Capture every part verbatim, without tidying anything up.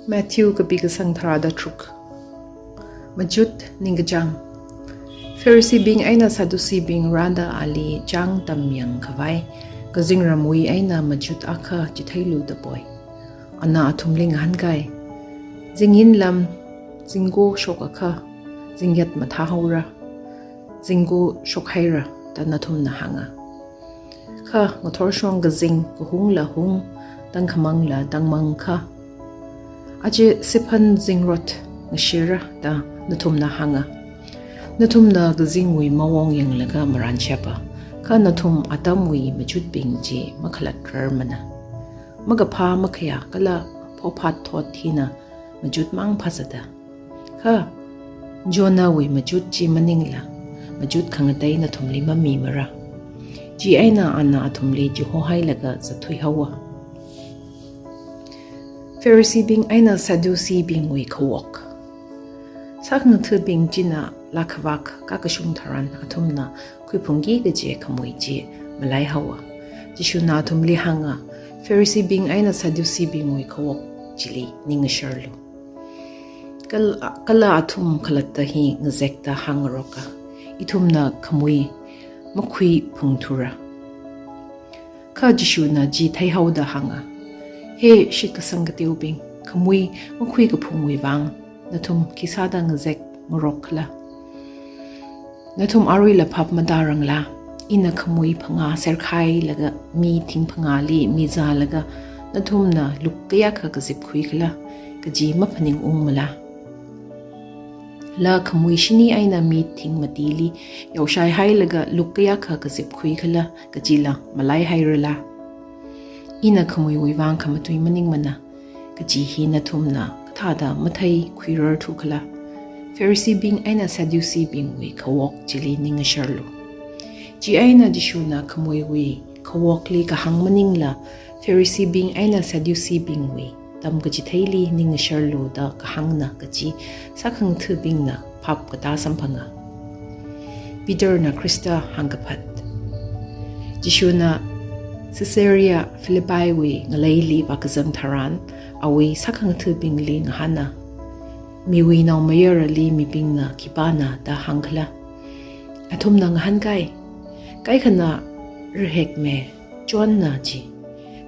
Matthew kapi kasang tharāda tharuk. Machut ningkachāng. Phariseebing eina Sadduceebing rāda ali chāng tamyang khavai kazingramwui eina machut akha chitheilu da poi. Ana athumli ngahānkai, "Zingin lam, zingko shokakha, zingyat mathāhaora, zingko shokhaira da nathumna hānga. Kha ngathorshong kazing kahungla hung, tangkhamangla tangmang kha, aja siphan zingrot ngashira da nathumna hānga. Nathumna kazingwui mawong yanglaga maranshapa, kha nathum atamwui machutbing chi makhalatrarmana. Makaphā makhayā kala phophat thot hina machut mang phāzata. Kha Jonahwui machut chi maningla machut khangatei nathumli mamimara." Chieina ana athumli chihōhailaga zatthuihaowa. Phariseebing eina Sadduceebingwui khawok. Sākhangathabing china laa khavak kakashung tharan athumna khuiphungki kaje khamui chi malaihaowa. Jishuna athumli hānga, "Phariseebing eina Sadduceebingwui khawok chili ningasharlu." Kal-, kala athum khalatta hi ngazekta hāngaroka, "Ithumna khamui makhuiphungthura." Kha Jishuna chi theihaoda hānga, "He shitkasang kateobing, khamui makhuikaphungwui vang nathum khisāda ngazek ngarok khala? Nathum aruila phap matāranglā? Ina khamui phangā serkhailaga mi thing phangāli mizālaga nathumna luk kayākha kazipkhui khala kaji maphaningungmala? Laa khamui shini eina mi thing matili yaoshai hailaga luk kayākha kazipkhui khala kajila malaihairala? Ina khamuiwui vang khamatui maningmana kaji hi nathumna kathāda matheikhuirarthu khala? Phariseebing eina Sadduceebingwui khawok chili ningasharlu." Chieina Jishuna khamuiwui khawokli kahāng maningla Phariseebing eina Sadduceebingwui tamkachitheili ningasharlu da kahāngna kaji sākhangathabingna phap katā samphanga. Peterna Khrista hāngkaphat. Jishuna Caesarea Philippiwui ngaleili vākazang tharan, awui sākhangathabingli ngahāna, "Miwui Naomayarali mibingna khipāna da hāngkhala?" Athumna ngahānkai, "Kaikhana rahekme Johnna ji,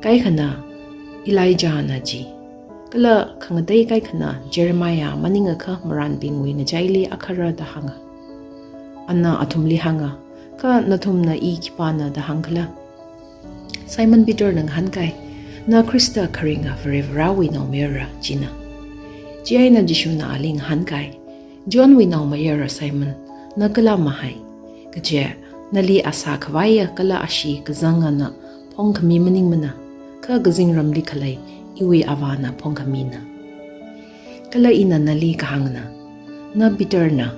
kaikhana Elijahna ji, kala khangatei kaikhana Jeremiah maningakha marānbingwui ngachaili akhara da hānga." Ana athumli hānga, "Kha nathumna i khipāna da hāngkhala?" Simon Peterna ngahānkai, "Na Khrista kharinga Varivarāwui Naomayara jina." Chieina Jishuna ali ngahānkai, "Johnwui naomayara Simon, na kala mahai, kaje nali asā khavaiya kala ashee kazangana phongkhami maningmana, kha kazingramli khalei iwui Avāna phongkhamina. Kala ina nali kahāngna, na Peterna,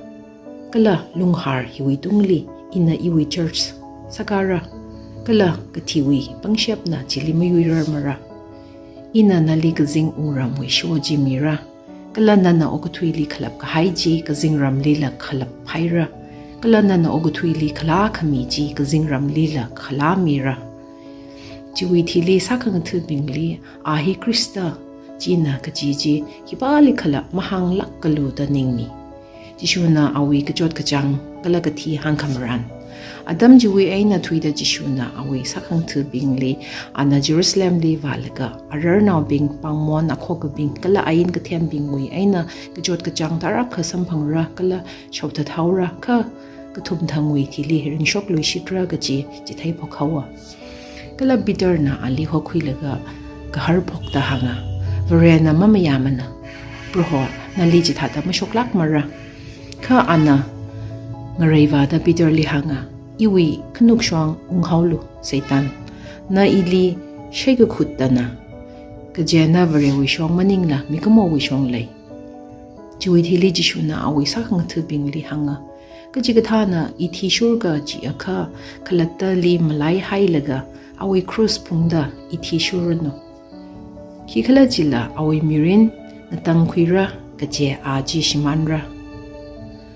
kala lunghar hiwui tungli ina iwui church sākara, kala kathiwui pangshapna chili mayuirarmara. Ina nali kazing wungramwui sho chi mira, kala nana okathuili khalap kahai chi kazingramlila khalaphaira, kala nana okathuili khalā khami chi kazingramlila khalāmira. Chiwui thili sākhangathabingli a hi Khrista china kaji chi khipālikhala mahānglākalu da ningmi." Jishuna awui kachot kachāng kala kathi hāngkhamaran. Atam chiwui eina thuida Jishuna awui sākhangathabingli ana Jerusalemli vālaga ararnaobing, pāngmon akhokabing, kala ain kathembingwui eina kachot kachāng tarākha samphangra kala shaothathaora, kha kathumthangwui thili ringshokluishitra kaji chitheiphok haowa. Kala Peterna ali hokhuilaga kahar phokta hānga, "Varena mamayāmana. Proho nali chithāda mashoklākmara." Kha ana ngareivāda Peterli hānga, "Iwui khanukshong unghaolu, Satan. Na ili shaikakhut tāna, kaje na Varewui shong maningla mikumowui shong lei." Chiwui thili Jishuna awui sākhangathabingli hānga, "Kachikathāna i thishurka jiakha khalattali malaihailaga awui krus phungda i thishurranu. Khikhalajila awui mirin ngatangkhuira kaje a chi shimānra.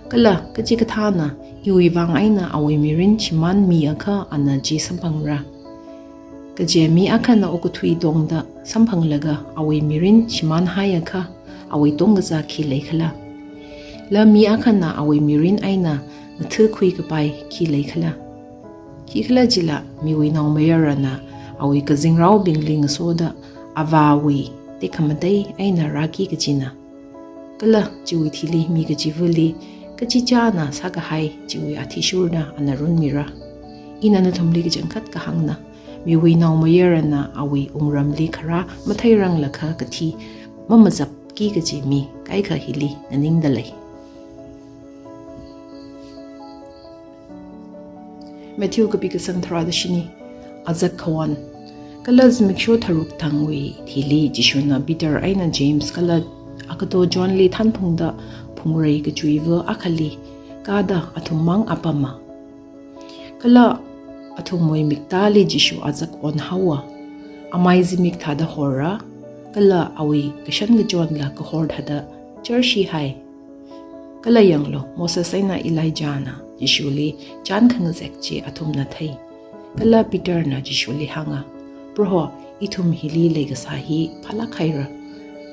Kala kachikathāna iwui vang eina awui mirin shimānmiakha ana chi samphangra. Kaje mi akhana okathui tongda samphanglaga awui mirin shimānhaiakha, awui tongkazā khi leikhala? Kala mi akhana awui mirin eina ngathakhui kapai khi leikhala? Khikhalajila miwui naomayarana awui kazingraobingli ngasoda avāwui tekhamatei eina rāki kajina. Kala chiwui thili mi kachivali kachichāna sākahai chiwui athishurda ana runmira. Ina nathumli kachangkhat kahāngna, miwui naomayarana awui wungramli kharā matheiranglakha kathi mamazapki kaji mi kaikha hili nganingda lei. Matthew kapi kasang tharāda shini. Azak khawan. Kala zimiksho tharuk thangwui thili Jishuna Peter eina James kala agato Johnli thanphungda phungrei kachuiva akhali kāda athum mang apama. Kala athumwui miktāli Jishu azak onhaowa. Amai zimik thāda horra, kala awui kashan kachonla kahor thāda charshihai. Kala yanglu, Moses eina Elijahna Jishuli chān khangazek chi athumna thei. Kala Peterna Jishuli hānga, Proho, ithum hili leikasā hi phālāk haira.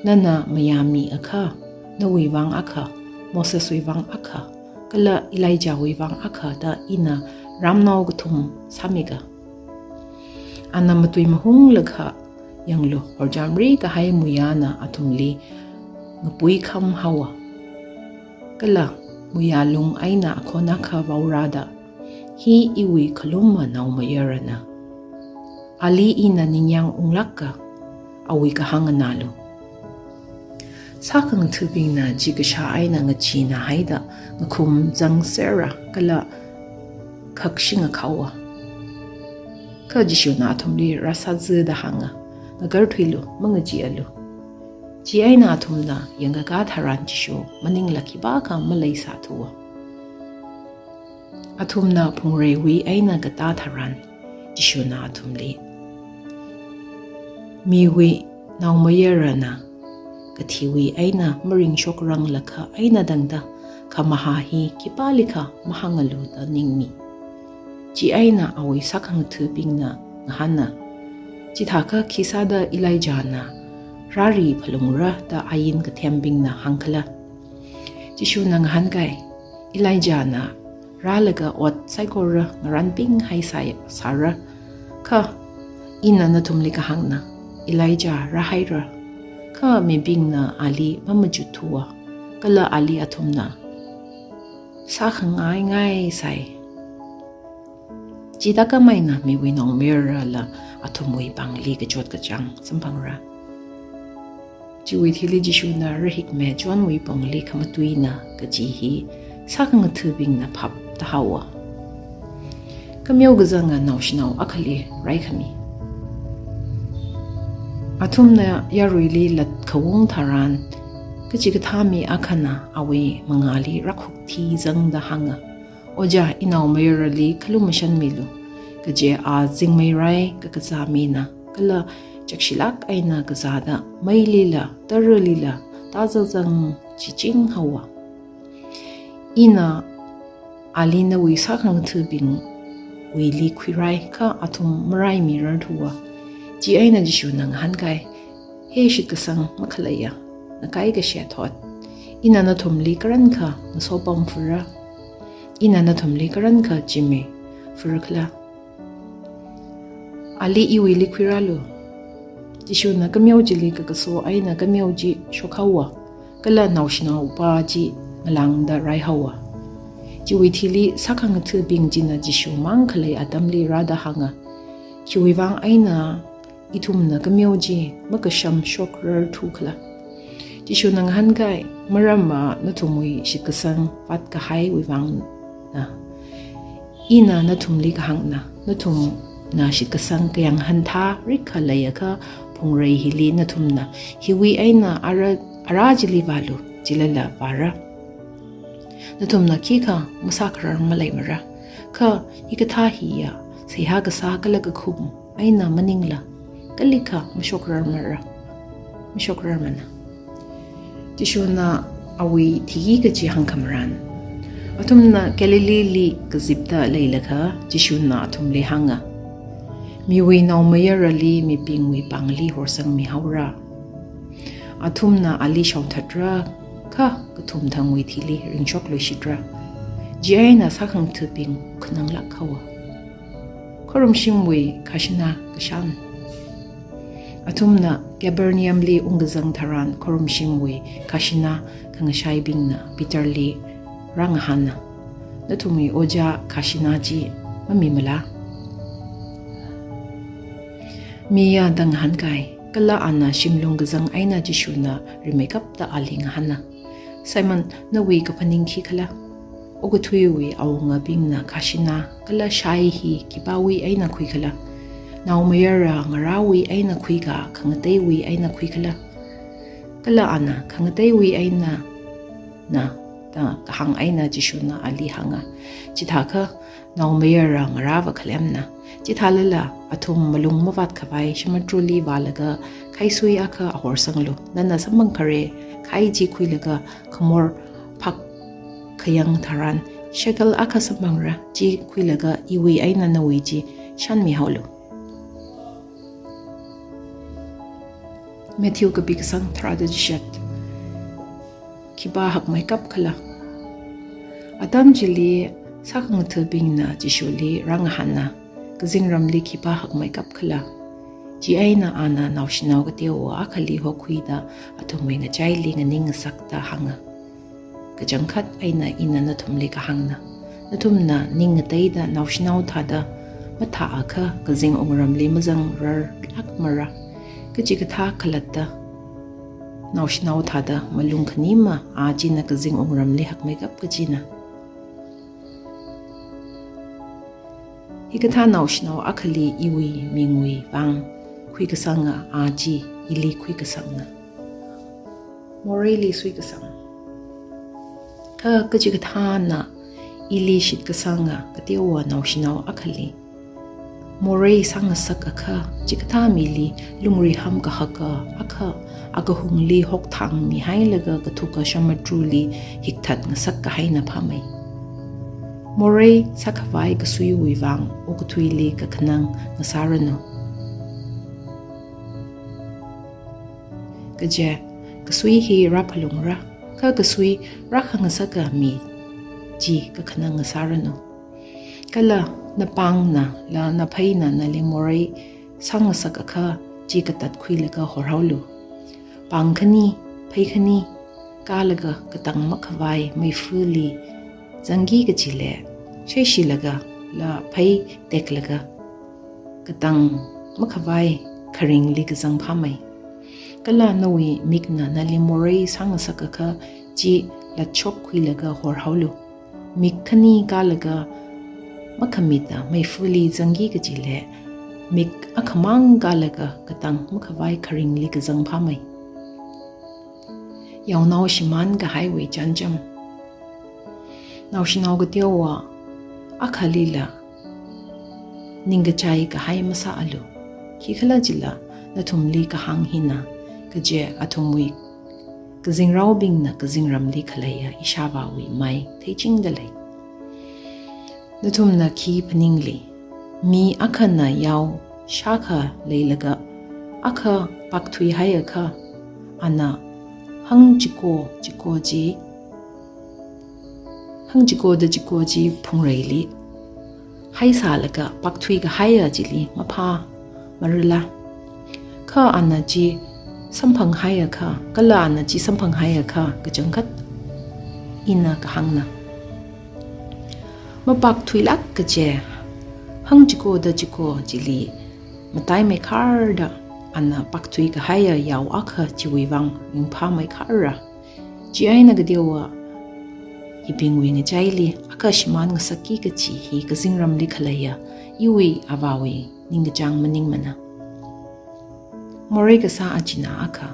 Nana mayāmi akha, nawui vang akha, Moseswui vang akha, kala Elijahwui vang akha da ina ramnao kathum sāmiga. Ana matui mahunglakha yanglu, horjamri kahai muiyana athumli ngapuikham haowa. Kala muiya lung eina akhon akha vaorāda, Hi iwui khalumma naomayarana. Ali ina ningyāng unglāka, awui kahāng nganālu. Sākhangathabingna chi kashā eina ngacheenā haida ngakhum zangserra kala khakshingakhaowa. Kha Jishuna athumli rāsāzada hānga, Ngakarthuilu, mangacheealu. Chieina athumna yangkakā tharan Jishu maningla khipākha maleisāthuwa. Athumna phungreiwui eina katā tharan Jishuna athumli, Miwui Naomayarana kathiwui eina maringshokranglakha eina tangda khamaha hi khipālikha mahāngalu da ningmi. Chieina awui sākhangathabingna ngahāna, Chithākha khisāda Elijahna rāri phalungra da ain kathembingna hāngkhala? Jishuna ngahānkai, Elijahna rālaga ot saikora ngarānping haisai sāra, kha ina nathumli kahāngna, Elijah rāhaira, kha mibingna ali mamajutthuwa, kala ali athumna sākhangaingaisai. Chithākhameina Miwui Naomayarala athumwui pāngli kachot kachāng samphangra. Chiwui thili Jishuna rahikme Johnwui pongli khamatuina kaji hi sākhangathabingna phaptāhaowa. Kameo kazanga naoshinao akhali raikhami. Athumna yaruili latkaung tharan, kachikathā mi akhana awui mangāli rākhukthi zangda hānga, Ojā, inaomayarali khalum mashanmilu, kaje a zingmeirai kakazā mina, kala chakshilāk eina kazāda meilila, taralila tāzangzang chiching haowa. Ina ali nawui sākhangathabingwuili khuirai, kha athum maraimirarthuwa. Chieina Jishuna ngahānkai, He shitkasang makhaleiya, ngakai kashe thot, ina nathumli karankha ngasopamfura. Ina nathumli karankha chimifurakhala? Ali iwuili khuirālu. Jishuna kameo chili kakaso eina kameo chi shokhaowa, kala naoshinaopa chi ngalāngda raihaowa. Chiwui thili sākhangathabing china Jishu mang khalei atamli rāda hānga, Khiwuivang eina ithumna kameo chi makashamshokrarthukhala? Jishuna ngahānkai, Maramva nathumwui shitkasang vātkahaiwuivangna. Ina nathumli kahāngna, nathumna shitkasang kayānghan thā rikha leiakha phungrei hili nathumna hiwui eina ara, ara chili vālu, chilala vāra. Nathumna khikha masākharar maleimara. Kha hikathā hiya seihā kasā kala kakhum eina maningla kalikha mashokrarmara, mashokrarmana. Jishuna awui thiki kaji hāngkhamaran. Athumna Galileeli kazipda leilakha Jishuna athumli hānga, Miwui Naomayarali mibingwui pāngli horsangmihaora. Athumna ali shaothatra, kha kathum thangwui thili ringshokluishitra. Chieina sākhangathabing khananglāk haowa. Khorumshimwui khajana kashan. Athumna Capernaumli ungkazang tharan khorumshimwui khajana khangashaibingna Peterli rāngahāna, "Nathumwui ojā khajana chi mamimala?" "Miya," da ngahānkai. Kala ana shimlung kazang eina Jishuna rimeikapta ali ngahāna, "Simon, nawui kaphaning khikhala? Okathuiwui awungabingna khajana kala shai hi khipāwui eina khuikhala? Naomayara ngarāwui eina khuika khangateiwui eina khuikhala?" Kala ana, "Khangateiwui eina na," da kahāng eina Jishuna ali hānga, "Chithākha naomayara ngarāva khalemna. Chithālala athum malung mavātkhavai shamadruli vālaga khaisui akha ahorsanglu. Nana samphang khare khai chi khuilaga khamor phak khayang tharan shekel akha samphangra, chi khuilaga iwui eina nawui chi shanmihaolu." Matthew kapi kasang tharāda chishat. Khipā hakmeikapkhala? Atam chili sākhangathabingna Jishuli rāngahāna, "Kazingramli khipā hakmeikapkhala?" Chieina ana naoshinao kateowa akhali hokhuida athumwui ngachaili nganing ngasakta hānga, "Kachangkhat eina ina nathumli kahāngna, nathumna ning ngateida naoshinao thāda mathāakha kazing wungramli mazangrarlākmara. Kachikathā khalatta naoshinao thāda malung khanima a china kazing wungramli hakmeikap kachina. Hikathā naoshinao akhali iwui mingwui vang khuikasanga a chi ili khuikasangna, moreili suikasang. Kha kachikathāna ili shitkasanga kateowa naoshinao akhali morei sāngasakakha, chikathā mili lungriham kahaka akha akahungli hokthangmihailaga kathuka shamadruli hikthat ngasak kahaina phāmei. Morei sākhavai kasuiwui vang okathuili kakhanang ngasāranu. Kaje, kasui hi rāphalungra, kha kasui rākhangasaka mi chi kakhanang ngasāranu. Kala napāngna la napheina nali morei sāngasakakha chi katatkhuilaga horhaolu. Pāng khani, phei khani kālaga katang makhavai meifali zangki kachili, sheishilaga la phei teklaga katang makhavai kharingli kazang phāmei. Kala nawui mikna nali morei sāngasakakha chi latshok khuilaga horhaolu. Mik khani kālaga makhamita meifali zangki kachili, mik akhamang kālaga katang makhavai kharingli kazang phāmei." Yaonao shimān kahaiwui chānjam. Naoshinao kateowa akhalila ningkachai kahai masāalu. Khikhalajila nathumli kahāng hina, kaje athumwui kazingraobingna kazingramli khaleiya Ishāvāwui mai theichingda lei. Nathumna khi phaningli? Mi akhana yao shākha leilaga akha pakthuihaiakha, ana hangchiko chiko chi, hangchikoda chiko chi phungreili haisālaga pakthui kahaiya chili maphāmarala? Kha ana chi samphanghaiakha, kala ana chi samphanghaiakha kachangkhat ina kahāngna, mapakthuilāk kaje hangchikoda chiko chili mataimeikhārda ana pakthui kahaiya yao akha chiwui vang ringphāmeikharra. Chieina kateowa hibingwui ngachaili akha shimān ngasakki kachi hi kazingramli khaleiya iwui Avāwui ningkachāng maningmana. Morei kasā achinā akha.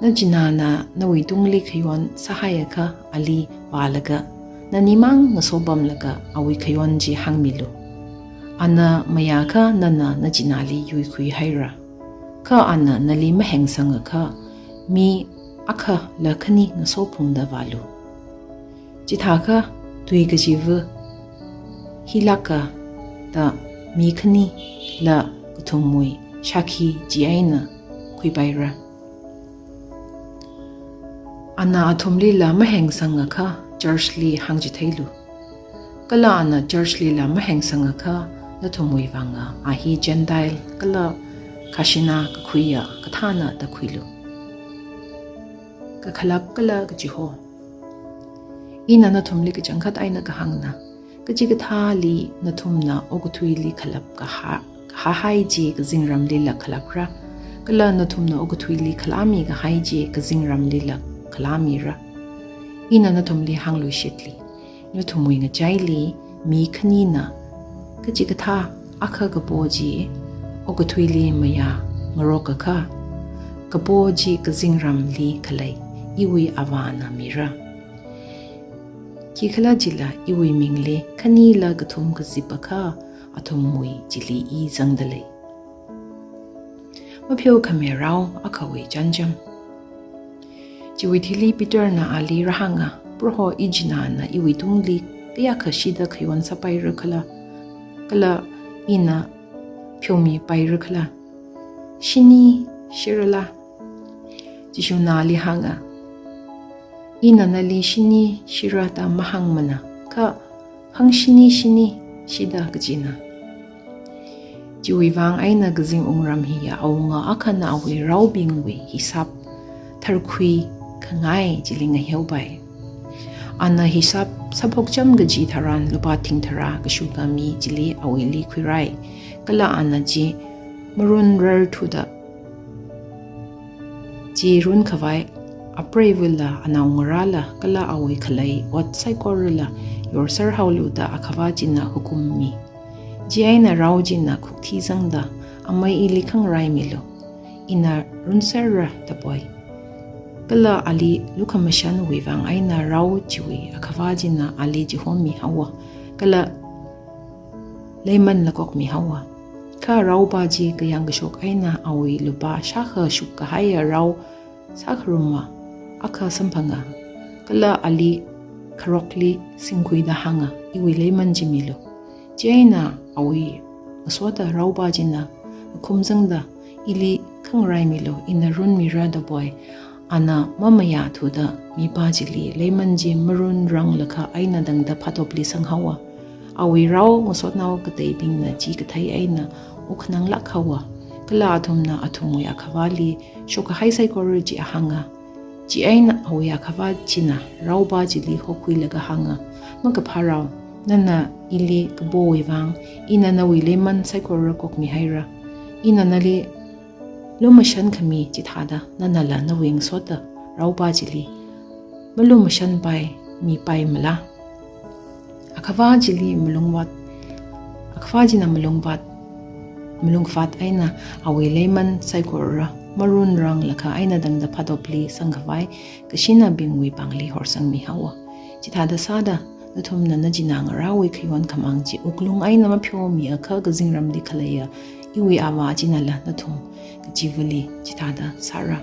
Nachināna nawuitungli khayon sāhaiakha ali vālaga nanimang ngasopamlaga awui khayon chi hāngmilu. Ana mayākha nana nachināli yuikhuihaira. Kha ana nali mahengsangakha mi akha la khani ngasophungda vālu. Chithākha tui kachiva hilāka da mi khani la kathumwui shākhi chieina khuipaira. Ana athumlila mahengsangakha church li hāngchitheilu. Kala ana church lila mahengsangakha nathumwui vanga a hi Gentile kala khashina kakhuiya kathāna da khuilu. Kakhalap kala kachiho. Ina nathumli kachangkhat eina kahāngna, kachikathāli nathumna okathuili khalap kaha, kahahai chi kazingramlila khalapra, kala nathumna okathuili khalāmi kahai chi kazingramlila khalāmira. Ina nathumli hāngluishitli, nathumwui ngachaili mi khanina kachikathā akha kapo chi okathuili mayāngarokakha, kapo chi kazingramli khalei iwui Avāna mira. Khikhalajila iwui mingli khanila kathum kazipakha athumwui chili i zangdalei. Mapheokhami rao akhawui chānjam. Chiwui thili Peterna ali rāhānga, Proho, ichinana iwuitungli kayākha shida khayon sāpairakhala, kala ina pheomipairakhala? Shini shirala? Jishuna ali hānga, Ina nali shini shira da mahāngmana, kha phangshini shini shida kachina. Chiwui vang eina kazing wungram hiya awunga akhana awui raobingwui hisap tharkhui khangai chili ngaheopai. Ana hisap sāphokcham kaji tharan lupā thingthara kashuka mi chili awuili khuirai. Kala ana chi marunrarthuda, chi runkhavai apreivāla, anaongarāla, kala awui khalei ot saikorala yorser haolu da Akhavā china hukum mi. Chieina rao china khukthi zangda, Amei ili khangaraimilu, ina runserra da poi. Kala ali lukhamashanwui vang eina rao chiwui akhavā china ali chihomi haowa, kala leiman lakokmi haowa. Kha raopā chi kayāng kashok eina awui lupā shākha shuk kahaiya rao sākharuma akha samphanga, kala ali kharokli singkhuida hānga, Iwui leiman chi milu. Chieina awui ngasoda raopā china ngakhum zangda, Ili khangaraimilu, ina runmira da poi. Ana mamayāthuda mipā chili leiman chi marunranglakha eina tangda phatopli sanghaowa. Awui rao ngasotnao kateibingna chi kathei eina wukhananglāk haowa. Kala athumna athumwui akhavāli shokkahai saikora chi hānga. Chieina awui akhavā china raopā chili hokhuilaga hānga, Makaphā rao, nana ili kapowui vang, ina nawui leiman saikora kokmihaira. Ina nali lumashan khami chithāda nanala nawui ngasoda raopā chili malumashanpaimipaimala? Akhavā chili malungvāt, akhavā china malungvāt, malungvāt eina awui leiman saikora marunranglakha eina tangda phatopli sangkhavai kashinabingwui pāngli horsangmi haowa. Chithāda sāda, nathumna nachinā ngarāwui khayon khamāng chi wuklung eina mapheomiakha kazingramli khaleiya iwui Avā chinala nathum kachivali chithāda sāra.